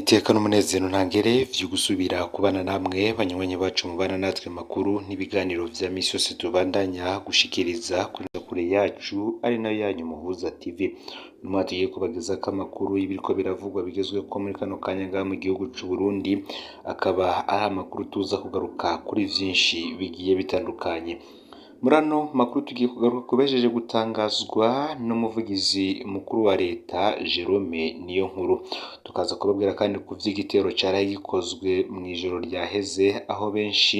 Niteka n'umunezero ntangere vyo gusubira kubana namwe banywanyi bacu mubana natwe makuru n'ibiganiro vya misi yose tubandanya gushikiriza kure yacu ari nayo yanyu Muhuza TV. Nyuma tugiye kubagezako amakuru y'ibiriko biravugwa bigezweko muri kano kanya ngaha mu gihugu c'u Burundi, akaba ari amakuru tuza kugaruka kuri vyinshi bigiye bitandukanye. Muri ano makuru tugiye kugaruka kubejeje gutangazwa n'umuvugizi mukuru wa leta Jerome Niyonkuru, tukaza kubabwira kandi ku vy'igitero caraye gikozwe mw'ijoro ryaheze aho benshi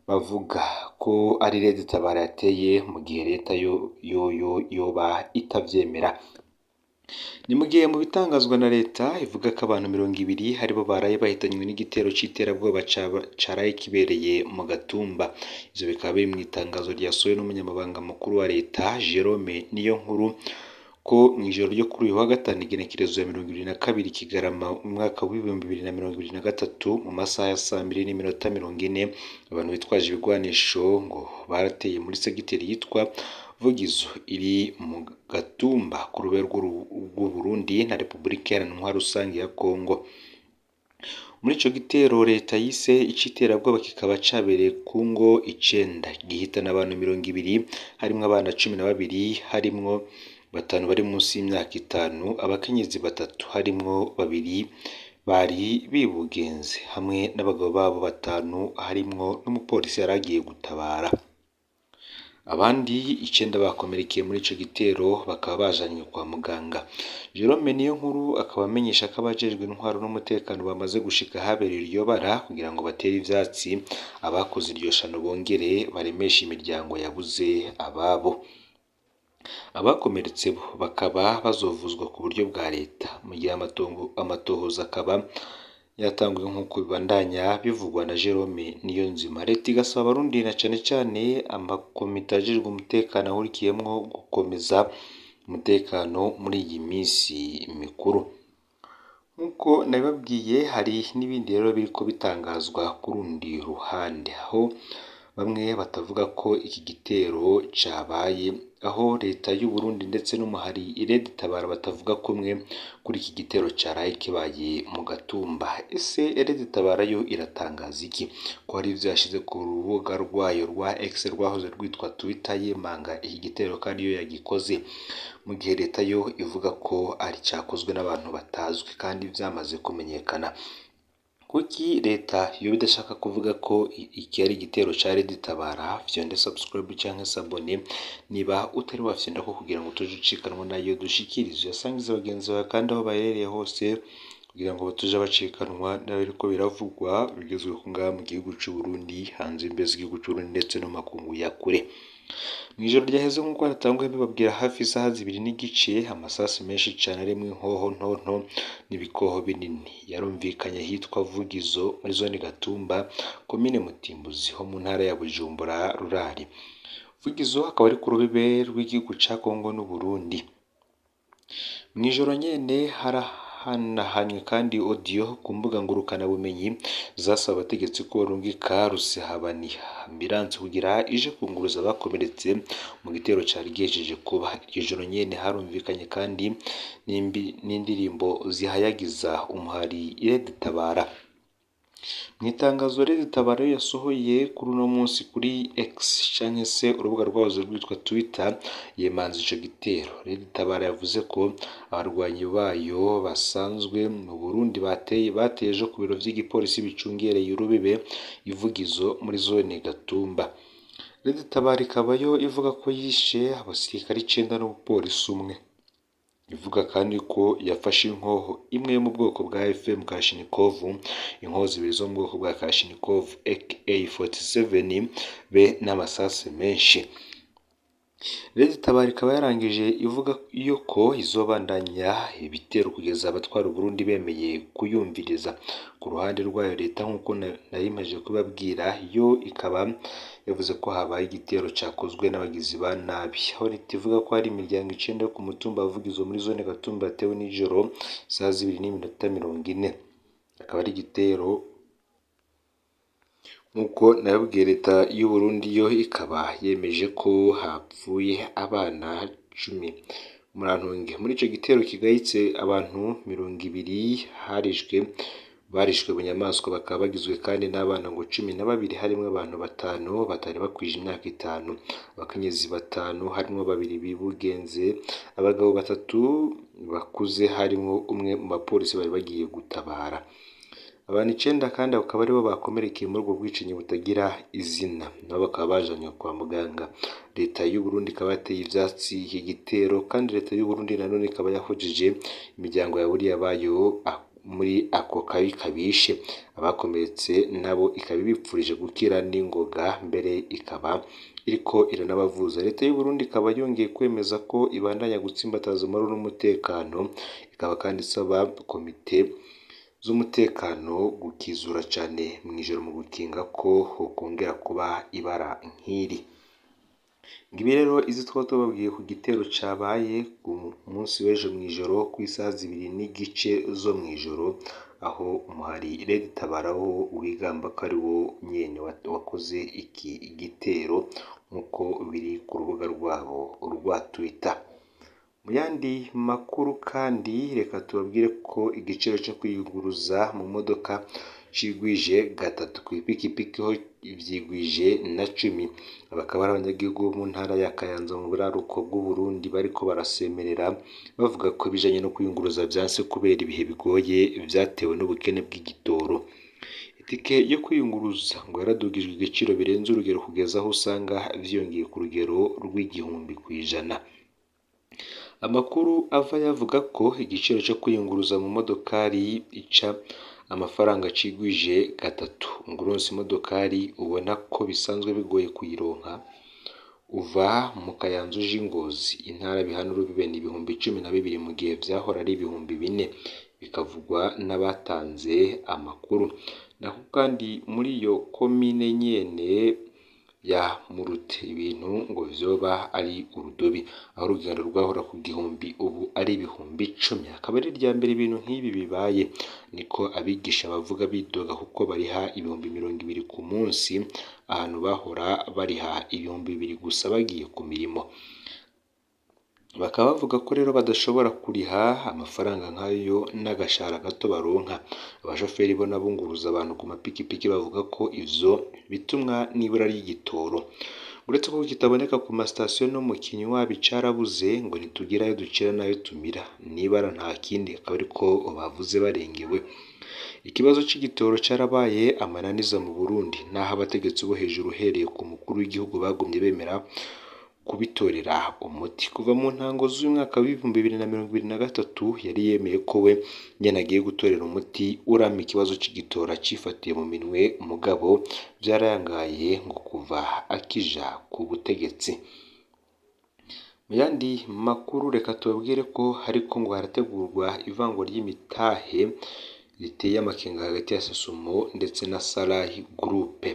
bavuga ko ari Red Tabara yateye mu gihe leta yoyo yoba itavyemera. Ni mu gihe mu bitangazwa na leta ivuga ko abantu 20 aribo baraye bahitanywe n'igitero c'iterabwoba caraye kibereye mu Gatumba. Ivyo bikaba biri mw'itangazo ryasohowe n'umunyamabanga mukuru wa leta Jerome Niyonkuru ko mw'ijoro ryo kuri uyu wa gatanu igenekerezo ya 22 Kigarama mu mwaka w'2023 mu masaha ya saa mbiri n'iminota 40 abantu bitwaje ibigwanisho ngo barateye muri segiteri yitwa Vugizo iri mu Gatumba ku rube rw'Uburundi na Repubulika Iharanira Intwaro Rusangi ya Kongo. Muri ico gitero leta yise ic'iterabwoba kikaba cabereye ku ngo 9 gihitana abantu 20 harimwo abana 12 harimwo 5 bari munsi y'imyaka 5, abakenyezi 3 harimwo 2 bari bibugenze hamwe n'abagabo babo 5 harimwo n'umupolisi yaragiye gutabara. Abandi 9 bakomerekeye muri ico gitero bakaba bajanywe kwa muganga. Jerome Niyonkuru akaba amenyesha ko abajejwe intwaro n'umutekano bamaze gushika ahabereye iryo bara kugira ngo batere ivyatsi abakoze iryo shano bongere baremeshe imiryango yabuze ababo. Abakomeretse bo bakaba bazovuzwa ku buryo bwa leta, mu gihe amatohoza akaba yatanguye nk'uko bibandanya bivugwa na Jerome Niyonzima. Leta igasaba abarundi na cane cane amakomite ajejwe umutekano ahurikiyemwo gukomeza umutekano muri iyi misi mikuru. Nk'uko nabibabwiye hari n'ibindi rero biriko bitangazwa ku rundi ruhande, aho bamwe batavuga ko iki gitero cabaye, aho leta y'u Burundi ndetse n'umuhari Red Tabara batavuga kumwe kuri iki gitero caraye kibaye mu Gatumba. Ese Red Tabara yo iratangaza iki? Ko hari ivyo yashize ku rubuga rwayo rwa X rwahoze rwitwa Twitter yemanga iki gitero kandi yo yagikoze, mu gihe leta yo ivuga ko ari cakozwe n'abantu batazwi kandi vyamaze kumenyekana. Kuki leta yoba idashaka kuvuga ko iki ari igitero ca Red Tabara? Fyonde subscribe canke s'abonner niba utari wafyondako kugira ngo tuje ucikanwa nayo dushikirize, uyasangize bagenzi bawe kandi aho baherereye hose kugira ngo batuje bacikanwa n'ibiriko biravugwa bigezweho ngaha mu gihugu c'u Burundi, hanze imbibe z'igihugu c'u Burundi ndetse no mu makungu ya kure. Mw'ijoro ryaheze nk'uko natanguye mbibabwira hafi isaha 2:15 amasasu menshi cane arimwo inkoho ntonto n'ibikoho binini yarumvikanye ahitwa Vugizo muri zone Gatumba komine Mutimbuzi ho mu ntara ya Bujumbura Rurari. Vugizo akaba ari ku rubibe rw'igihugu ca Kongo n'Uburundi. Mw'ijoro nyene harahanahanywe kandi audio ku mbuga ngurukanabumenyi zasaba abategetsi ko barungika rusehabaniha ambulance kugira ije kunguruza abakomeretse mu gitero cari gihejeje kuba. Iryo joro nyene harumvikanye kandi n'indirimbo zihayagiza umuhari Red Tabara. Mw'itangazo Red Tabara yo yasohoye kuri uno munsi kuri X canke se urubuga rwahoze rwitwa Twitter yemanze ico gitero. Red Tabara yavuze ko abarwanyi bayo basanzwe mu Burundi bateye ejo ku biro vy'igipolisi bicungereye urubibe Ivugizo muri zone Gatumba. Red Tabara ikaba yo ivuga ko yishe abasirikare 9 n'umupolisi umwe. Ivuga kandi ko yafashe inkoho imwe yo mu bwoko bwa FM Kalashnikov, inkoho 2 zo mu bwoko bwa Kalashnikov AK-47 be n'amasasu menshi. Red Tabara ikaba yarangije ivuga yo ko izobandanya ibitero kugeza abatwara Uburundi bemeye kuyumviriza. Ku ruhande rwayo leta nk'uko nari maze kubabwira yo ikaba yavuze ko habaye igitero cakozwe n'abagizi ba nabi, aho leta ivuga ko hari imiryango 9 yo ku mutumba wa Vugizo muri zone Gatumba yatewe nijoro isaha 2:40. Akaba ari igitero nk'uko nabibwiye leta y'u Burundi yo ikaba yemeje ko hapfuye abana 10. Murantunge, muri ico gitero kigayitse abantu 20 harishwe barishwe bunyamaswa, bakaba bagizwe kandi n'abana ngo 12 harimwo abantu 5 batari bakwije imyaka 5, abakenyezi 5 harimwo 2 bibugenze, abagabo 3 bakuze harimwo umwe mu bapolisi bari bagiye gutabara. Abantu 9 kandi bakaba aribo bakomerekeye muri ubwo bwicanyi butagira izina, nabo bakaba bajanywe kwa muganga. Leta y'u Burundi ikaba yateye ivyatsi iki gitero, kandi leta y'u Burundi nanone ikaba yahojeje imiryango yaburiye abayo muri ako kabi kabishe. Abakomeretse nabo ikaba ibipfurije gukira n'ingoga, mbere ikaba iriko iranabavuza. Leta y'u Burundi ikaba yongeye kwemeza ko ibandanya gutsimbataza amahoro n'umutekano, ikaba kandi isaba komite z'umutekano gukizura cane mw'ijoro mu gukinga ko hokongera kuba ibara nk'iri. Ngibi rero izi twaba tubabwiye ku gitero cabaye ku munsi w'ejo mw'ijoro kw'isaha 2:15 zo mw'ijoro, aho umuhari Red Tabara wo wigamba ko ari wo nyene wakoze iki gitero nk'uko biri ku rubuga rwabo rwa Twitter. Mu yandi makuru kandi reka tubabwire ko igiciro co kwiyunguruza mu modoka cigwije 3, kw'ipikipiki ho vyigwije na 10. Bakaba ari abanyagihugu bo mu ntara ya Kayanza mu buraruko bw'Uburundi bariko barasemerera bavuga ko ibijanye no kwiyunguruza vyanse kubera ibihe bigoye vyatewe n'ubukene bw'igitoro. Itike yo kwiyunguruza ngo yaradugijwe igiciro birenze urugero kugeza aho usanga vyiyongeye ku rugero rw'1000%. Amakuru ava yavuga ko igiciro co kwiyunguruza mu modokari ica amafaranga cigwije 3. Ngo uronse imodokari ubona ko bisanzwe bigoye kuyironka, uva mu Kayanza uja i Ngozi, intara bihana urubibe ni 12,000 mu gihe vyahora ari 4,000, bikavugwa n'abatanze amakuru. Naho kandi muri iyo komine nyene ya Murute ibintu ngo vyoba ari urudubi, aho urugendo rwahora ku 1000 ubu ari 10,000. Akaba ari irya mbere ibintu nk'ibi bibaye, niko abigisha bavuga bidoga kuko bariha 20,000 ku munsi, ahantu bahora bariha 2,000 gusa bagiye ku mirimo. Bakaba bavuga ko rero badashobora kuriha amafaranga nk'ayo n'agashahara gato baronka. Abashoferi bo n'abunguruza abantu ku mapikipiki bavuga ko ivyo bitumwa n'ibura ry'igitoro. Uretse ko kitaboneka ku masitasiyo no mu kinywabi carabuze, ngo ntitugira ayo ducira n'ayo tumira, n'ibara nta kindi, akaba ariko bavuze barengewe. Ikibazo c'igitoro carabaye amananiza mu Burundi, naho abategetsi bo hejuru uhereye ku mukuru w'igihugu bagumye bemera kubitorera umuti. Kuva mu ntango z'umwaka w'2023 yari yemeye ko we nyene agiye gutorera umuti urama ikibazo c'igitoro acifatiye mu minwe, mugabo vyarayangaye ngo kuva akija ku butegetsi. Mu yandi makuru reka tubabwire ko hariko ngo harategurwa ivangwa ry'imitahe riteye amakenga hagati ya Sasumo ndetse na Salahi Group.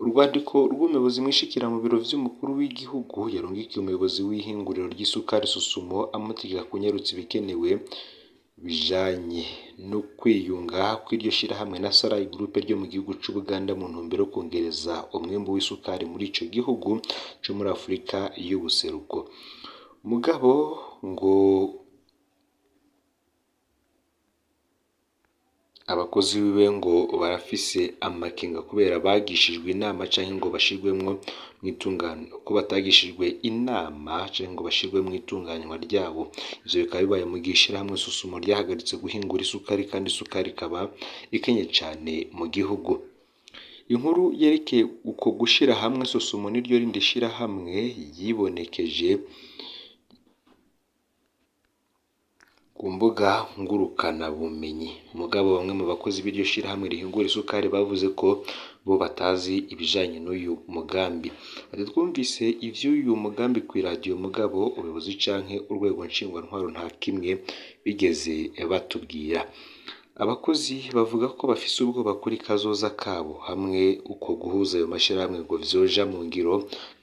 Urwandiko rw'umuyobozi mwishikira mu biro vy'umukuru w'igihugu yarungikiye umuyobozi w'ihinguriro ry'isukari Susumo amutegeka kunyarutsa ibikenewe bijanye no kwiyunga kw'iryo shirahamwe na Sarai Group ryo mu gihugu c'Ubuganda mu ntumbero yo kongereza umwimbu w'isukari muri ico gihugu co muri Afurika y'ubuseruko. Mugabo ngo abakozi biwe ngo barafise amakenga kubera bagishijwe inama canke ngo bashirwemwo mw'itunganywa, ko batagishijwe inama canke ngo bashirwe mw'itunganywa ryabo. Ivyo bikaba bibaye mu gihe ishirahamwe Susumo ryahagaritse guhingura isukari kandi isukari ikaba ikenye cane mu gihugu. Inkuru yerekeye uko gushira hamwe Susumo niryo rindi shirahamwe yibonekeje ku mbuga ngurukanabumenyi. Mugabo bamwe mu bakozi b'iryo shirahamwe rihingura isukari bavuze ko bo batazi ibijanye n'uyu mugambi. Ati twumvise ivy'uyu mugambi kw'iradiyo, mugabo ubuyobozi canke urwego nshingwantwaro nta kimwe bigeze batubwira. Abakozi bavuga ko bafise ubwoba kuri kazoza kabo hamwe uko guhuza ayo mashirahamwe ngo vyoja mu ngiro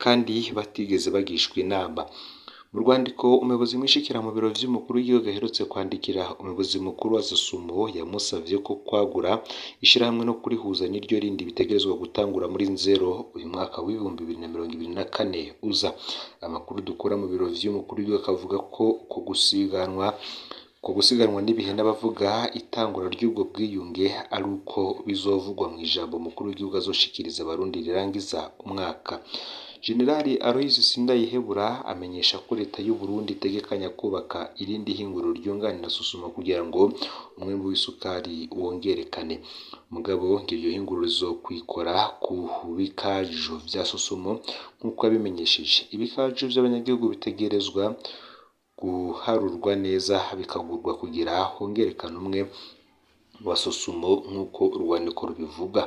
kandi batigeze bagishwa inama. Mu rwandiko umuyobozi mwishikira mu biro vy'umukuru w'igihugu aherutse kwandikira umuyobozi mukuru wa Sosumo, yamusavye ko kwagura ishirahamwe no kurihuza n'iryo rindi bitegerezwa gutangura muri nzero uyu mwaka w'2024 uza. Amakuru dukura mu biro vy'umukuru w'igihugu akavuga ko uko gusiganwa n'ibihe n'abavuga itangura ry'ubwo bwiyunge ari uko bizovugwa mw'ijambo umukuru w'igihugu azoshikiriza abarundi rirangiza umwaka. Jenerali Aloys Sindayihebura amenyesha ko leta y'u Burundi itegekanya kubaka irindi hinguriro ryunganira Sosumo kugira ngo umwimbu w'isukari wongerekane. Mugabo ngo iryo hinguriro rizokwikora ku bikaju vya Sosumo nk'uko yabimenyesheje. Ibikaju vy'abanyagihugu bitegerezwa guharurwa neza bikagurwa kugira hongerekane umwe wa Sosumo nk'uko urwandiko rubivuga.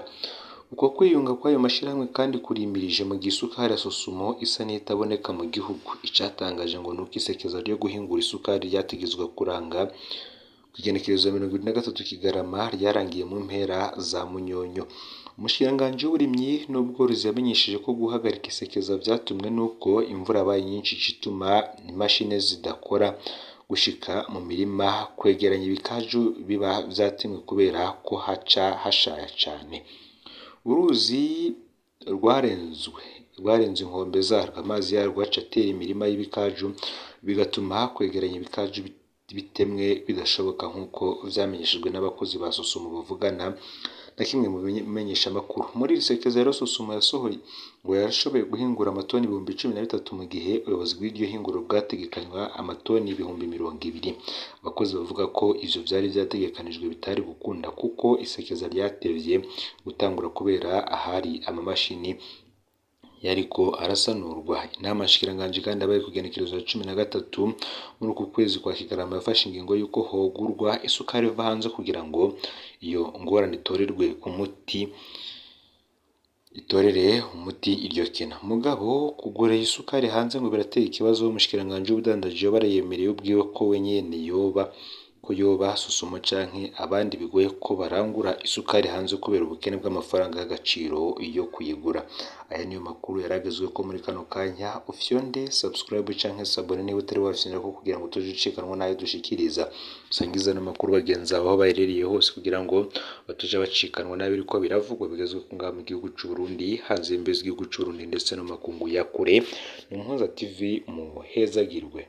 Uko kwiyunga kw'ayo mashirahamwe kandi kurimirije mu gihe isukari ya Sosumo isa n'iyitaboneka mu gihugu. Icatangaje ngo nuko isekeza ryo guhingura isukari ryategerezwa kuranga kw'igenekerezo 23 Kigarama ryarangiye mu mpera za Munyonyo. Umushikiranganji w'uburimyi n'ubworozi yamenyesheje ko guhagarika isekeza vyatumwe nuko imvura yabaye nyinshi icituma imashini zidakora gushika mu mirima kwegeranya ibikaju biba vyatemwe kubera ko haca hashaya cane. Uruzi rwarenze inkombe zarwo, amazi yarwo aca atera imirima y'ibikaju bigatuma kwegeranya ibikaju bitemwe bidashoboka nk'uko vyamenyeshejwe n'abakozi ba Sosumo bavugana na kimwe mu bimenyeshamakuru. Muri iri sekeza rero Sosumo yasohoye ngo yarashoboye guhingura amatoni 13,000 mu gihe ubuyobozi bw'iryo hinguriro bwategekanywa amatoni 20,000. Abakozi bavuga ko ivyo vyari vyategekanijwe bitari gukunda kuko isekeza ryatevye gutangura kubera ahari amamashini yariko arasanurwa. Inama nshikiranganji kandi yabaye kw'igenekerezo rya 13 muri uku kwezi kwa Kigarama yafashe ingingo y'uko hogurwa isukari iva hanze kugira ngo iyo ngorane itorerwe umuti itorere umuti iryo kena. Mugabo kugura isukari hanze ngo birateye ikibazo. Umushikiranganji w'ubudandaji yoba arayemereye ubwiwe ko we nyene yoba ko yoba Sosumo canke abandi bigoye ko barangura isukari hanze kubera ubukene bw'amafaranga y'agaciro yo kuyigura. Aya niyo makuru yaragezweko muri kano kanya. Ufyonde subscribe canke s'abonner niba utari wafyondako kugira ngo utaje ucikanwa n'ayo dushikiriza. Usangize ano makuru bagenzi bawe aho baherereye hose kugira ngo bataja bacikanwa n'abiriko biravugwa bigezweko ngaha mu gihugu c'u Burundi, hanze y'imbibe z'igihugu c'u Burundi ndetse no mu makungu ya kure. Ni Muhoza TV, muhezagirwe.